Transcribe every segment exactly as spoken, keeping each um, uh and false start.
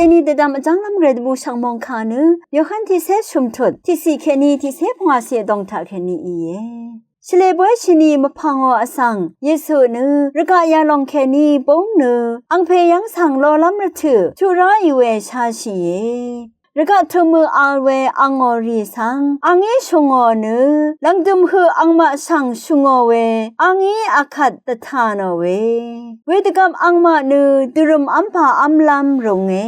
Kèní dvdvm vjv́nglv́m gvray dvbù shv̀ng mòngkà nø Yohan tiqcé shø̀mtut tiqciq kèní tiqcé pvngwàciq vdòng taq kèní íe. Shvlē bóy shìni mvpv̀ngò vsvng Yesu nø rvgaq yalòng kèní búng nø angpè yv́ng svng lolv́m rvtø̀ chuq ráì we sháshìe. Rvgaq tø̀mø̀ vl we angò rì svng angí shùngò nø lv̀ngdø̀m høq angmaq svng shùngò we angí akvt dvtà nò we. Wedvgvp angmaq nø dvrø̀m v́mpà v́mlv́m rùnge.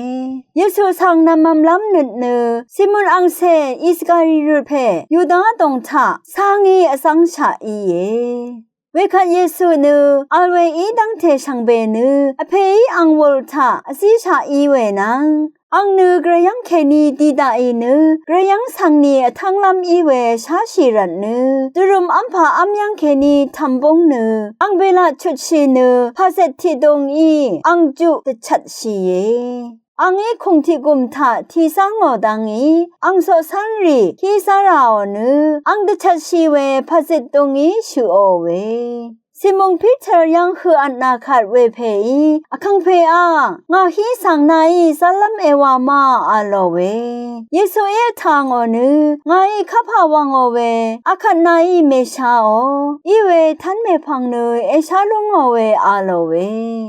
Yesu svng nv̀mv̄mlv́m nøt nø Simon angcè Iskariot pè Yuda dòng taq cángí vzv́ngshaq íe. Wekvt Yesu nø vl we í dv́ngte shvngbe nø vpèí ang wul taq vzíshaq í we nvng ang nø gvray yv́ng kèní dì daqì nø gvray yv́ng svng ni vtv́nglv́m í we sháshì rvt nø dvrø̀m v́mpà v́m yv́ng kèní tv̀m búng nø ang belaq chutshì nø paqzet tiqdungí ang juq dvchvtshìe. Angí kùng tiqgùm taq tiqzv́ngò dvngí ang coqcv́nrì hí zá ràò nø ang dvchvtshì we paqzet dungí shøqò we. Simon Peter yv́ng høq vtnà kvt we pèí, Vkàngpè a, ngà hí svng nàí zálv́m èwà ma, a lò we. Yesuí vtà ngò nø, ngàí kapà wv̀ngò we akvt nàí mèshaò, í we tv́n mèpv̀ng nø èshá lú ngò we, a lò we.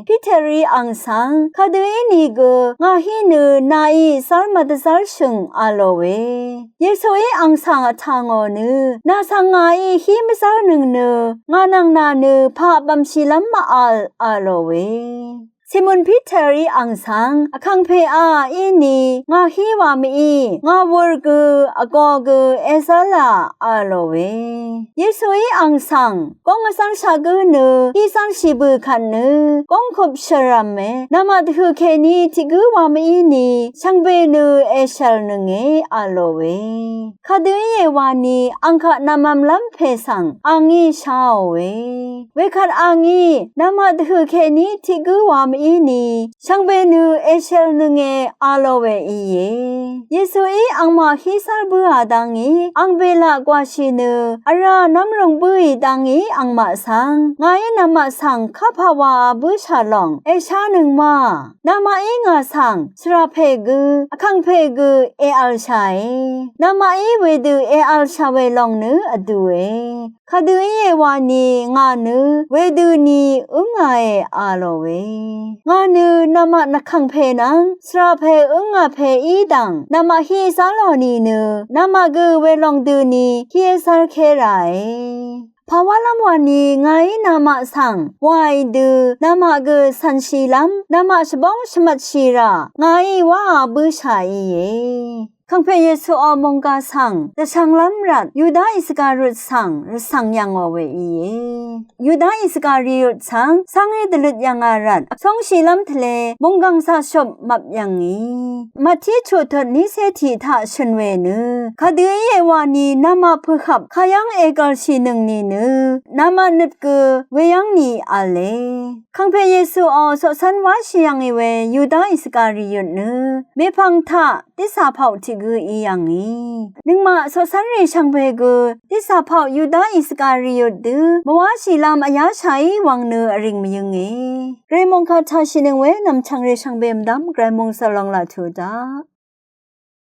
Peterí ang svng, kadø ínìgø ngà hí nø nàí zál mvdvzv́rshø̀ng, a lò we. Yesuí ang svng vtà ngò nø, nà svng ngàí hí mvzv́rnøng nø ngà nvng nà nø pà bv̀mshìlv́m mv-vl, a lò we. Simon Peterí ang svng, Vkàngpè a, íni ngà hí wà mv-í, ngà wur gø vgō gø èzv́rlà, a lò we. Yesuí ang svng, góng vzv́rshaq gǿ nø hí zv́rshì bø̀ kvt nø góng kup shvrv̄me, namaq dvhø̀ kèní tiq gǿ wà mv-íni shvngbe nø èshv̀lnønge, a lò we. Kadø íe wani ang kaq nv̀mv̄mlv́m pè svng angí sháò we. Wekvt angí, namaq dvhø̀ kèní tiq gǿ wà mv-íni shvngbe nø èshv̀lnønge, a lò we íe. Yesuí angmaq hí zár bǿà dvngí ang belaq gwàshì nø vrá nv́mlung bǿì dvngí angmaq svng, ngàí namaq svng kapà wàà bǿshà lòng èshánøng ma. Namaqí ngà svng shvràpè gø, vkàngpè gø èvlshàe. Namaqí wedø èvlshà we lòng nø vdùe. Kadø íe wani ngà nø wedø ni ǿngàe, a lò we. Ngà nø namaq nvkàngpè nvng shvràpè ǿngà pè í dv̀ng namaq hí zá lò nìnø namaq gø welòng døni hí èzv́rké ràe. Pàwálv́m wani ngàí namaq svng wàì dø namaq gø cv̀nshìlv́m namaq shvbóng shvmvtshì rà ngàí wáā bǿshà íe. Vkàngpè Yesuò mònggà svng dvshv̄nglv́m rvt Yuda Iskariot svng rvcv̀ng yv̀ngò we íe. Yuda Iskariot svng cángí dvløt yv̀ngà rvt vsóngshìlv́m tvle mònggàng caqshøp mvp yv̀ngì. Màtí chuqtut nícé tiq taq shø̀n we nø, kadø íe wani namaq pø̀hvp kayv́ng ègv̀lshìnøng nìnø namaq nøt gø weyv́ng ni v̄le. Vkàngpè Yesuò coqcv́n wáshì yv̀ngì we Yuda Iskariot nø mèpv̀ng taq ditsà paq tiq gø í yv̀ngì. Nøngmaq coqcv́nrì shvngbe gø ditsà paq Yuda Iskariot dø mvwáshìlv́m vyáshàí wvng nø vring mvyǿnge. Gvray mòngkà taqshìnøng we nv̀mchv̀ngrì shvngbe mvdv́m Gvray mòngsvlong laq tuq daq.